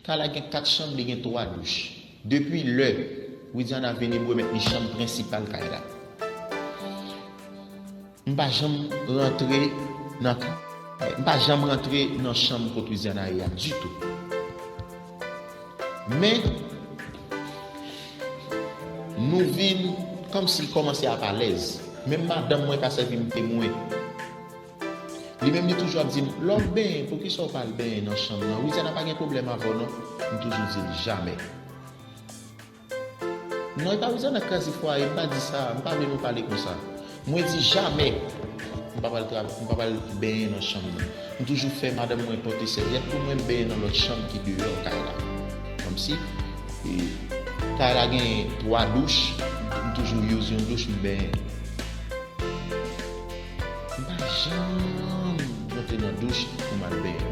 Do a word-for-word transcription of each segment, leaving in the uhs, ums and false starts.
Kay la gen kat chanm, li gen twa douch. Depi lè Widiana vini, m remèt li chanm prensipal kay la. M pa janm rantre nan ka-, m pa janm rantre nan chanm kot Widiana ye a ditou. Men, nou vin kòmsi kòmanse ap alèz. Menm madanm mwen ka sèvi m temwen. Li menm li toujou ap di m, "Lè w benyen, poukisa w pa al benyen nan chanm nan? Widiana pa gen pwoblèm avè w non." M toujou di l, "Jamè." Non, e pa Widiana k kraze fwaye, m pa di sa, m pa vle nou pale konsa. Mwen di jamè m pa pral tra-, m pa pral benyen nan chanm nan. M toujou fè madanm mwen pote sèvyèt pou mwen, m benyen nan lòt chanm ki deyò kay la. Kòmsi, e, kay la gen twa douch, m toujou use yon douch, m benyen. M pa janm monte nan douch pou m al benyen.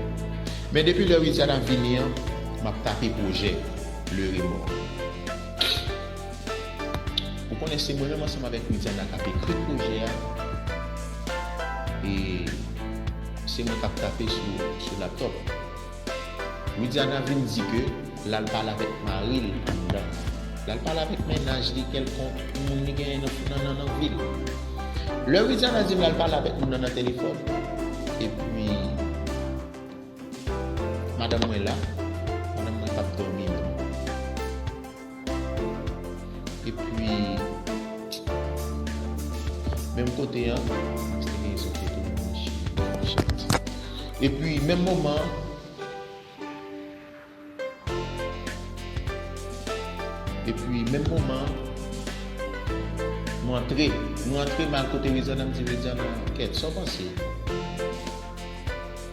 Men depi lè Widiana vini an, m ap tape pwojè Le Remords. Ou konnen se mwen menm ansanm avèk Widiana k ap ekri pwojè a. E se mwen k ap tape sou, sou laptop. Widiana vin di ke l al pale avèk mari l anndan. L al pale avèk mennaj li kèlkonk, yon moun li genyen nan, nan, nan, nan vil. Lè Widiana di m l al pale avèk moun nan nan telefòn, epi madanm mwen la, madanm mwen p ap dòmi menm. Epi, menm kote an, se te gen sòt foto nan machin. Epi, menm moman, epi, menm moman, nou antre, nou antre, m al kote Widiana, m di, "Widiana, kèt, sa w panse?"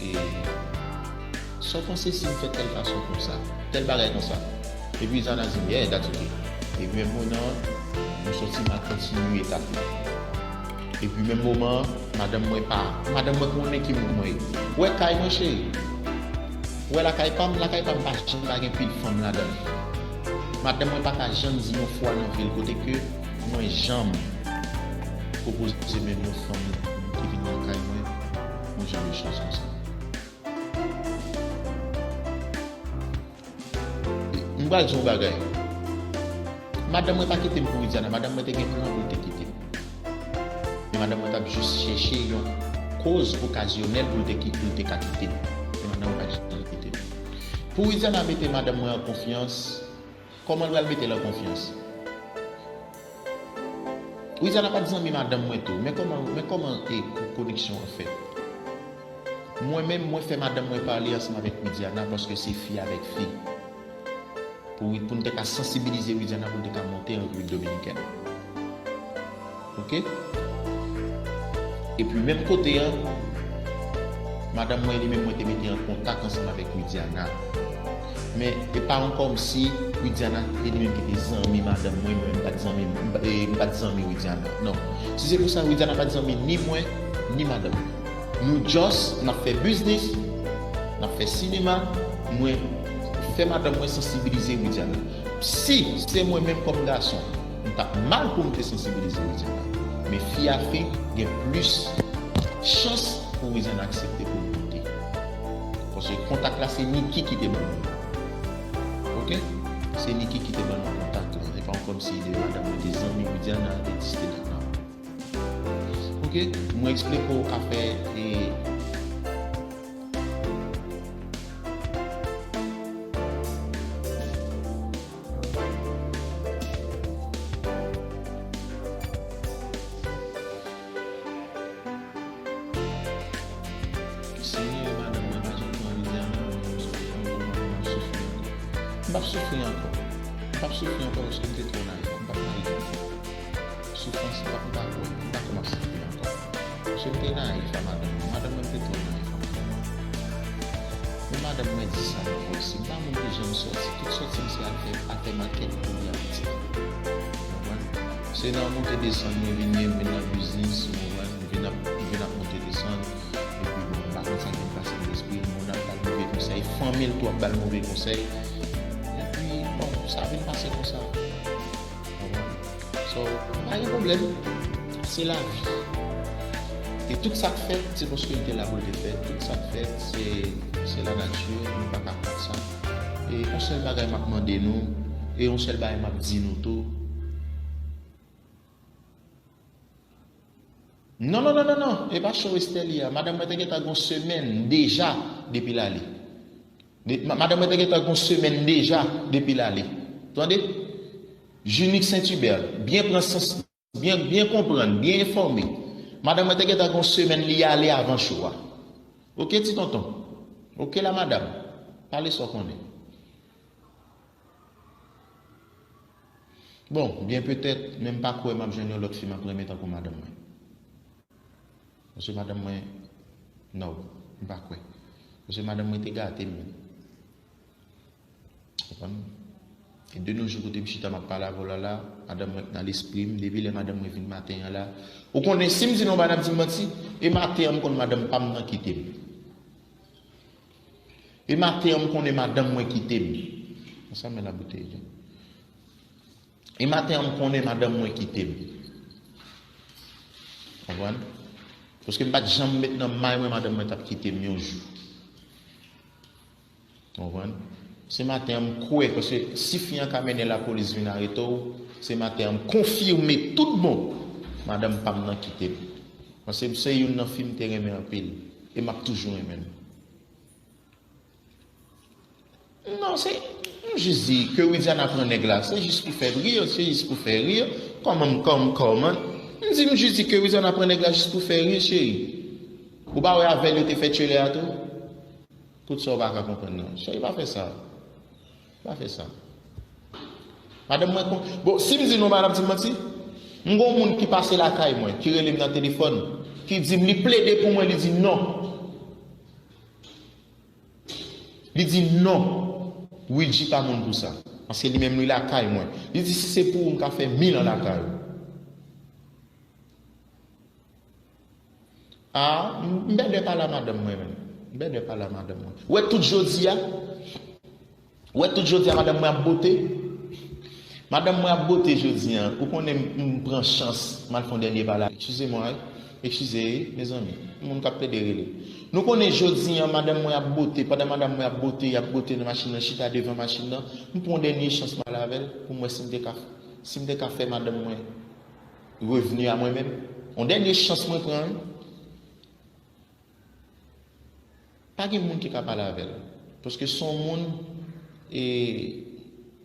E sa w panse si m fè tèl fason konsa, tèl bagay konsa? Epi Zana di m, "Yeah, that's okay." Epi menm moman an, m sòti m al kontinye tape. Epi menm moman an, madanm mwen pa, madanm mwen konnen ki moun mwen ye. Ou wè kay mwen, cheri? Ou wè lakay pa m? Lakay pa m pa janm pa gen pil fanm ladan l. Madanm mwen pa ka janm di yon fwa nan vi l kote ke mwen janm pwopoze menm yon fanm ki vin nan kay mwen, yon jan de choz konsa. M pral di yon bagay. Madanm mwen pa kite m pou Widiana. Madanm mwen te gen plan pou l te kite m. Men madanm mwen t ap jis chèche yon koz okazyonèl pou l te ki-, pou l te ka kite m. Men madanm mwen pa janm kite m. Pou Widiana mete madanm mwen an konfyans, kòman l pral mete l an konfyans? Widiana pa t zanmi madanm mwen tou. Men kòman, men kòman e koneksyon an fèt? Mwen menm, mwen fè madanm mwen pale ansanm avèk Widiana paske se fi avèk fi. Pou, pou n te ka sansibilize Widiana pou l te ka monte an Repiblik Dominikèn. Oke? Epi menm kote an, madanm mwen li menm mwen te mete an kontak ansanm avèk Widiana. Men e pa yon kòmsi Widiana e li menm ki te zanmi madanm mwen, mwen m pa t zanmi, m pa, e, m pa t zanmi Widiana. Non. Si se pou sa, Widiana pa t zanmi ni mwen, ni madanm mwen. Nou just, n ap fè biznis, n ap fè sinema, mwen fè madanm mwen sansibilize Widiana. Si se mwen menm kòm gason, m t ap mal pou m te sansibilize Widiana. Men fi a fi gen plis chans pou Widiana aksepte pou l monte. Paske kontak la se Niki ki te ban mwen. Oke? Se Niki ki te ban mwen kontak la. Se pa kòmsi de madanm mwen te zanmi Widiana, de dis, de dat, non. Oke? Mwen eksplike w afè e Senyè, madanm mwen pa janm pran Widiana, m ap soufri ankò, m ap soufri ankò. M p ap soufri ankò paske m te twò nayif, m p ap nayif ankò. Soufrans, m p ap, m pa kwè, m pa kwè m ap soufri ankò. Paske m te nayif a madanm mwen, madanm mwen te twò nayif a madanm mwen. Men madanm mwen di sa nan vòs li, m pa moun ki janm sòti. Tout sòti m se al fè, al fè makèt pou li a pitit. Ou konprann? Se nan monte desann mwen vin ye, m vin nan biznis, ou konprann? M vin ap, m vin ap monte desann. Epi bon, m pa konn sa ki pase nan lespri l, moun ap ba l move konsèy, fanmi l tou ap ba l move konsèy. Epi bon, sa vin pase konsa. Konprann? So, pa gen pwoblèm. Se lavi. E tout sa k fèt, se paske l te la pou l te fèt. Tout sa k fèt, se, se lanati. Nou pa ka kont sa. E yon sèl bagay m ap mande nou, e yon sèl bagay m ap di nou tou. Non, non, non, non, non, e pa show Esther li a. Madanm mwen te gentan gon semèn deja depi l ale. De, ma- madanm mwen te gentan gon semèn deja depi l ale. Tande? Junix Saint Hubert, byen pran sans, byen, byen konprann, byen enfòme. Madanm mwen te gentan gon semèn li ale avan show a. Oke, ti tonton? Oke, la madanm? Pale sa w konnen. Bon, byen petèt, men m pa kwè m ap jwenn yon lòt fi m ap renmen tankou madanm mwen. Paske madanm mwen, no, m pa kwè. Paske madanm mwen te gate m. Konprann? E de nos jours, kote m chita, m ap pale avè w la, la, madanm mwen nan lespri m, depi lè madanm mwen vin maten an la. Ou konnen, si m di nou bagay, n ap di m manti, e maten an, m konn madanm pa m nan kite m. E maten an, m konnen madanm mwen kite m. Konsa men la boutèy. E maten an, m konnen madanm mwen kite m. Konprann? Paske m pa t janm met nan may mwen madanm mwen t ap kite m yon jou. Konprann? Se maten an, m kwè, paske si fi an ka mennen lapolis vin arete w, se maten an, m konfime tout bon, madanm pa m nan kite m. Paske se youn nan fi m te renmen anpil, e m ap toujou renmen l. Non, se, m jis di ke Widiana pran nèg la, se jis pou fè ri, se jis pou fè ri. Kòman, kòm, kòman? M di, m jis di ke Widiana pran nèg la jis pou fè ri, cheri. Ou pa wè avè l yo te fè tchelè a tou? Tout sa w pa ka konprann nan. Cheri, pa fè sa. Pa fè sa. Madanm mwen kon, bon, si m di nou, madanm di m manti, m gon moun ki pase lakay mwen, ki rele m nan telefòn, ki di m li plede pou mwen, li di non. Li di non, Widji pa moun pou sa. Paske li menm li lakay mwen. Li di si se pou ou, m ka fè mil an lakay ou. A, m, m bèdè pale a madanm mwen menm. M bèdè pale a madanm mwen. Ou wè tout jodi a, ou wè tout jodi a madanm mwen ap bote. Madanm mwen ap bote jodi a. Ou konnen m, m pran chans, m al fè yon dènye pale. Eskize mwen, wi. Eskize, wi, mezanmi. Moun k ap plede rele. Nou konnen jodi a, madanm mwen ap bote. Pandan madanm mwen ap bote, y ap bote nan machin nan, chita devan machin nan. M pran yon dènye chans m al avè l pou m wè si m te ka, si m te ka fè madanm mwen revni a mwen menm. Yon dènye chans mwen pran, wi. Pa gen moun ki ka pale avè l. Paske se yon moun, e,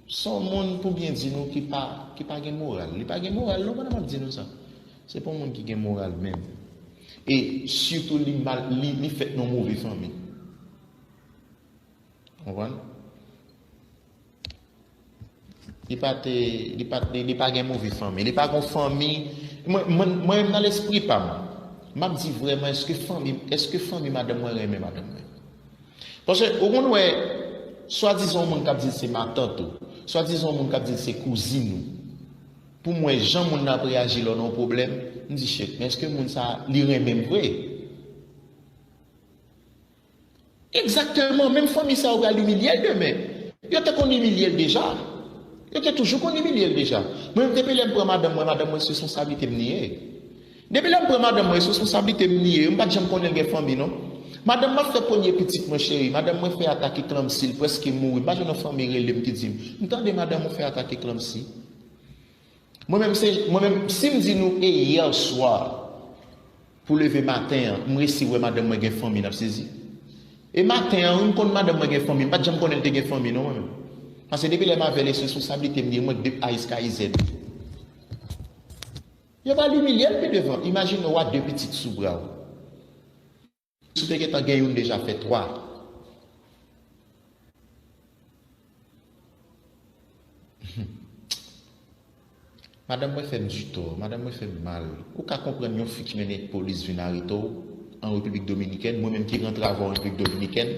se yon moun pou byen di nou ki pa, ki pa gen moral. Li pa gen moral, non, pandan m ap di nou sa. Se pa yon moun ki gen moral menm. E sitou li mal, li, li fèt nan move fanmi. Konprann? Li pa te, li pa, li, li pa gen move fanmi. Li pa gon fanmi. Mwen, mwen, mwen menm nan lespri pa m, m ap di vrèman, èske fanmi, èske fanmi madanm mwen renmen madanm mwen? Paske ou konn wè, swadizan yon moun k ap di l se matant ou, swadizan yon moun k ap di l se kouzin ou. Pou mwen, jan moun nan ap reyaji lè w nan yon pwoblèm, m di, shit, men èske moun sa a, li renmen m vre? Egzakteman, menm fanmi sa yo pral imilye l demen. Yo te konn imilye l deja. Yo te toujou konn imilye l deja. Mwen menm, depi lè m pran madanm mwen, madanm mwen se responsablite m li ye. Depi lè m pran madanm mwen, se responsablite m li ye. M pa t janm konnen l gen fanmi, non. Madanm mwen fè premye pitit mwen, cheri. Madanm mwen fè atak eklanmsi, l prèske mouri. M pa jwenn yon fanmi rele m ki di m, m tande madanm ou fè atak eklanmsi. Mwen menm, se, mwen menm, si m di nou e yè swa, pou leve maten an, m resi wè madanm mwen gen fanmi, n ap sezi. E maten an, wi, m konn madanm mwen gen fanmi, m pa t janm konnen l te gen fanmi, non, mwen menm. Paske depi lè m avè l, e responsablite m li ye, mwen, de A jiska Z. Yo pral imilye l pi devan. Imajine w a de pitit sou bra w. Si w te gentan gen youn deja, fè twa. Madanm mwen fè m ditò, madanm mwen fè m mal. Ou ka konprann yon fi ki mennen polis vin arete w an Repiblik Dominikèn, mwen menm ki rantre avè w an Repiblik Dominikèn.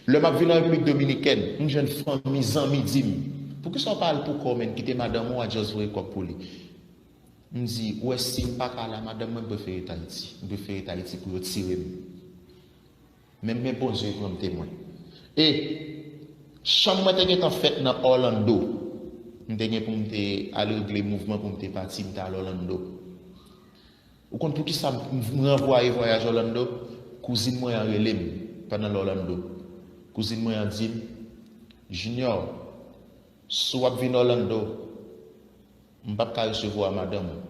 Lè m ap vin an Repiblik Dominikèn, m jwenn fanmi, zanmi di m, poukisa w pa al pou kò w, menm kite madanm ou a just voye kòb pou li? M di, ou wè, si m pa ka la, madanm mwen, m prefere t Ayiti. M prefere t Ayiti pou yo tire m. Men, men Bondye pran m temwen. E chanm mwen te gentan fèt nan Orlando. M te gen pou m te al regle mouvman pou m te pati, m te al Orlando. Ou konn poukisa m, m ranvwaye vwayaj Orlando? Kouzin mwen an rele m pandan l Orlando. Kouzin mwen an di m, Junior, si w ap vin Orlando, m p ap ka resevwa madanm ou.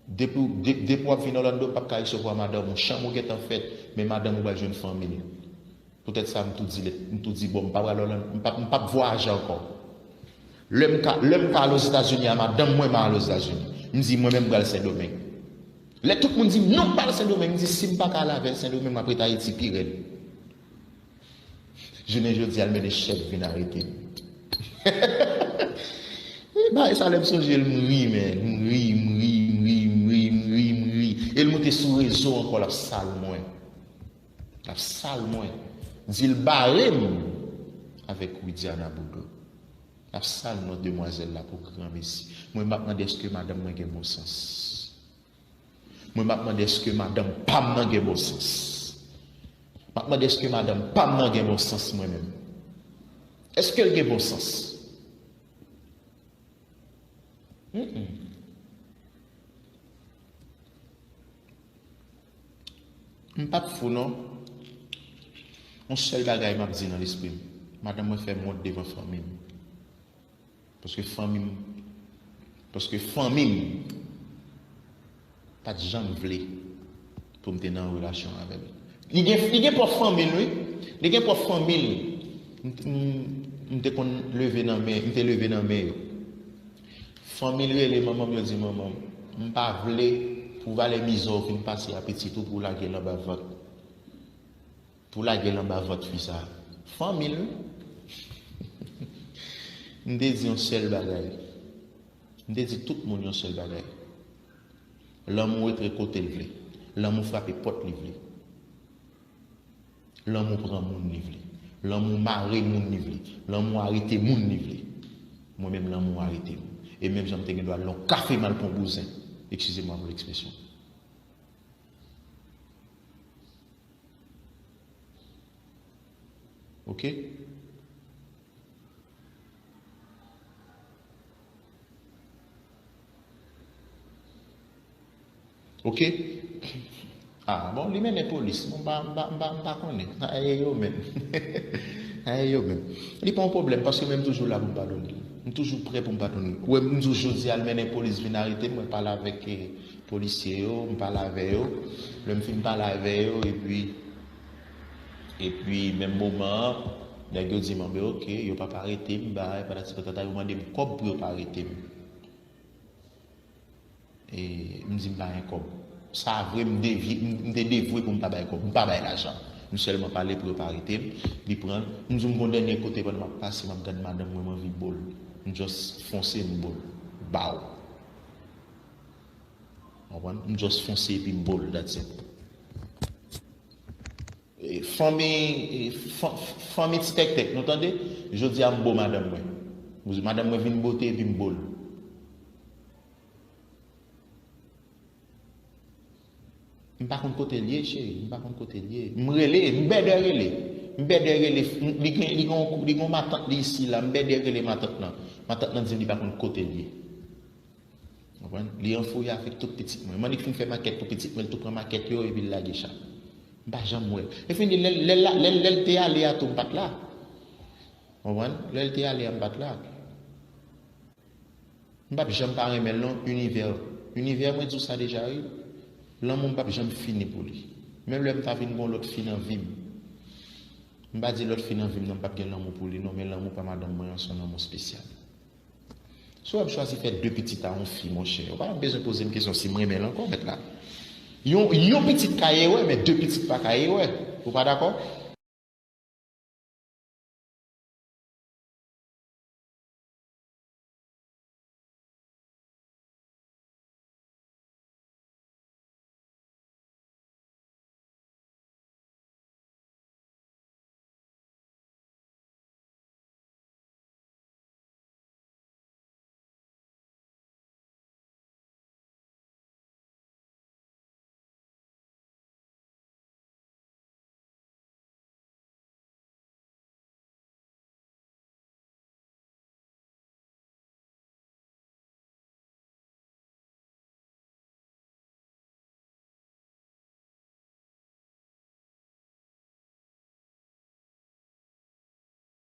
Depi, de, depi w ap vin Orlando, m p ap ka resevwa madanm ou. Chanm ou gentan fèt, men madanm ou pral jwenn fanmi l. Poutèt sa, m tou di, m tou di, bon, m pa pral Orlando, m p ap, m p ap vwayaje ankò. Lè m ka, lè m ka al Ozetazini a madanm mwen, m a al Ozetazini. M di, mwen menm, m pral Sendomeng. Lè tout moun di m, non, m pral Sendomeng, m di, si m pa ka al avè l Sendomeng, m ap ret Ayiti pi rèd. Jounen jodi a, l mennen chèf vin arete m. E bagay sa, lè m sonje l, m ri, men. M ri, m ri, m ri, m ri, m ri, m ri. E l moute sou rezo ankò, l ap sal mwen. L ap sal mwen. Di l bare m avèk Widiana Boudreau. L ap sal non demwazèl la pou granmesi. Mwen, m ap mande èske madanm mwen gen bon sans. Mwen, m ap mande èske madanm pa m nan gen bon sans. M ap mande èske madanm pa m nan gen bon sans, mwen menm. Èske l gen bon sans? Mm-mm. M p ap fou, non. Yon sèl bagay m ap di nan lespri m. Madanm mwen fè m wont devan fanmi m. Paske fanmi m, paske fanmi m pa t janm vle pou m te nan yon relasyon avè l. Li gen, li gen pwòp fanmi l, wi. Li gen pwòp fanmi l. M, m, m te konn leve nan men, m te leve nan men yo. Fanmi l rele manman m, yo di manman m, m pa vle pou valè mizè w fin pase a pitit ou pou w lage l anba vant. Pou lage l anba vant fi sa a. Fanmi l, wi. M te di yon sèl bagay. M te di tout moun yon sèl bagay. Lanmou antre kote l vle. Lanmou frape pòt li vle. Lanmou pran moun li vle. Lanmou mare moun li vle. Lanmou arete moun li vle. Mwen menm, lanmou arete m. E menm jan m te gen dwa al nan yon kafe m al pran bouzen. Excusez-moi pour l'expression. Ok? Ok? Ah, bon, li mennen polis. Bon, m pa, m pa, m pa, m pa konnen. Sa e yo menm. Sa e yo menm. Li pa yon pwoblèm, paske mwen m toujou la pou m padone l. M toujou prè pou m padone l. Ou wè, m di w jodi a, l mennen polis vin arete m, mwen pale avèk, eh, polisye yo, m pale avè yo. Lè m fin pale avè yo, epi, epi menm moman an, nèg yo di m, "Anben, ok, yo p ap arete m, bay, patati patata, yo mande m kòb pou yo pa arete m." E m di m pa gen kòb. Sa vre, m devye, m, m te devwe pou m pa bay kòb. M pa bay lajan. M sèlman pale pou yo pa arete m. Li pran l. M di w m gon dènye kote pandan m ap pase, m ap gad madanm mwen, m anvi bo l. M just fonse, m bo l. Baw. Konprann? M just fonse epi m bo l, that's it. E, fanmi, e, fan-, fanmi ti tèktèk, nou tande? Jodi a m bo madanm mwen. Madanm mwen vin bote epi m bo l. M pa konn kote l ye, cheri, m pa konn kote l ye. M rele, m bèdè rele. M bèdè rele, m, li gen, li gen, li gen yon matant li isi la, m bèdè rele matant lan. Matant lan di m li pa konn kote l ye. Konprann? Li anfouye avèk tout pitit mwen. M annik fin fè makèt pou pitit mwen, l tou pran makèt yo epi l lage chat. M pa janm wè l. E fini, lè, lè, lè, lè, lè l te ale a tou, m pa t la. Konprann? Lè l te ale a, m pa t la. M p ap janm pa renmen l non, Univè. Univè, mwen di w sa deja, wi. Lanmou m p ap janm fini pou li. Menm lè m ta vin gon lòt fi nan vi m, m pa di lòt fi nan vi m nan p ap gen lanmou pou li non, men lanmou pa madanm mwen an se yon lanmou espesyal. Si w wè m chwazi fè de pitit a yon fi, monchè, ou pa menm bezwen poze m kesyon si m renmen l ankò, mèt la. Yon, yon pitit ka erè, men de pitit pa ka erè. Ou pa dakò?